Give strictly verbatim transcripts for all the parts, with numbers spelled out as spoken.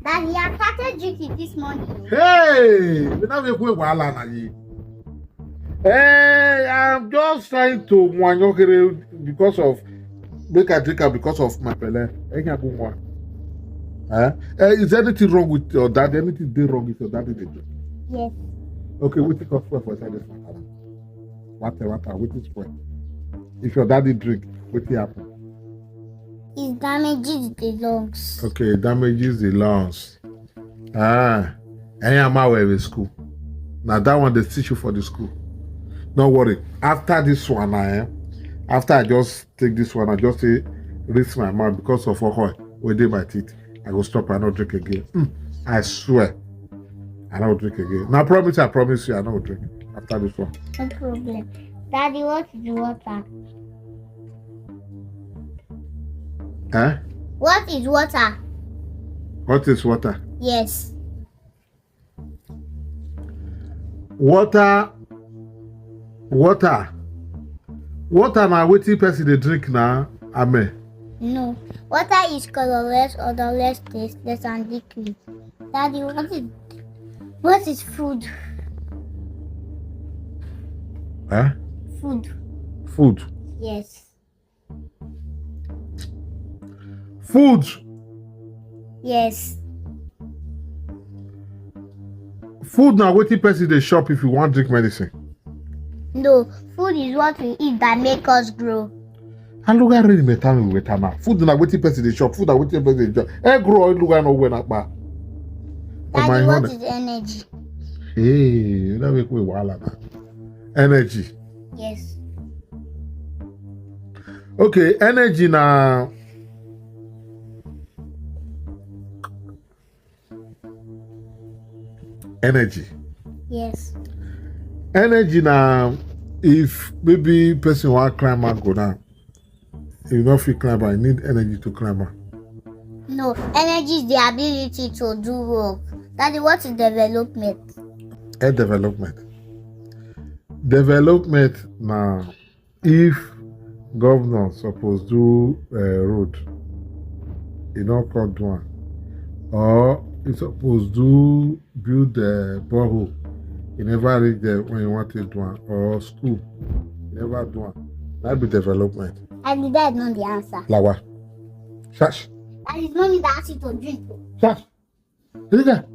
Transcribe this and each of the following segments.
Daddy, I started drinking this morning. Hey, we na vbe khuẹ wahala na ye. Hey, I'm just trying to wan yọ kere because of, make I drink am because of my belle. Ẹ yan gu wan. Eh? Eh, is anything wrong with your daddy? Anything dey wrong with your daddy dey drink? Yes. Okay, wetin come spoil for inside this matter? Water, water, wetin spoil? If your daddy drink, wetin happen? It damages the lungs. Okay, it damages the lungs. Ah, ẹ̀yin a ma wẹ vbe school. Na that one dey teach you for the school. No worry. After this one, eh, after I just take this one, I just say, rinse my mouth because of alcohol wey dey my teeth. I go stop, I no drink again. Hmm, I swear, I no drink again. Na promise, I promise you, I no go drink after this one. No problem. Daddy, what is water? Eh? What is water? What is water? Yes. Water, water, water na wetin person dey drink na, amen. No. Water is colorless, odorless, tasteless, and liquid. Daddy, what is, what is food? Eh? Food. Food. Yes. Food. Yes. Food na wetin person dey chop if you wan drink medicine. No, food is what we eat that make us grow. Aluga rere meta mi weta na. Food na wetin person dey chop. Food na wetin person dey chop. Ẹ grow, aluga no wẹ na kpa. Daddy, what is energy? Hey, you no make me wahala na. Energy. Yes. Okay, energy na energy. Yes. Energy na if maybe person wan climb mango now, you no fit climb am, you need energy to climb am. No, energy is the ability to do work. Daddy, what is development? A development. Development na if governor suppose do uh, road, e no come do am, or e suppose do build uh, borehole, e never reach there when e want to do am, or school, e never do am. That be development. And that is not the answer. Lawa. Shash. That is mommy that asked you to drink. Shash. Rita,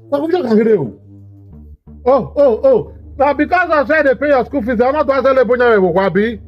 what are you talking about? Oh, oh, oh. Now because I said they pay your school fees, I'm not going to say they pay your wabi.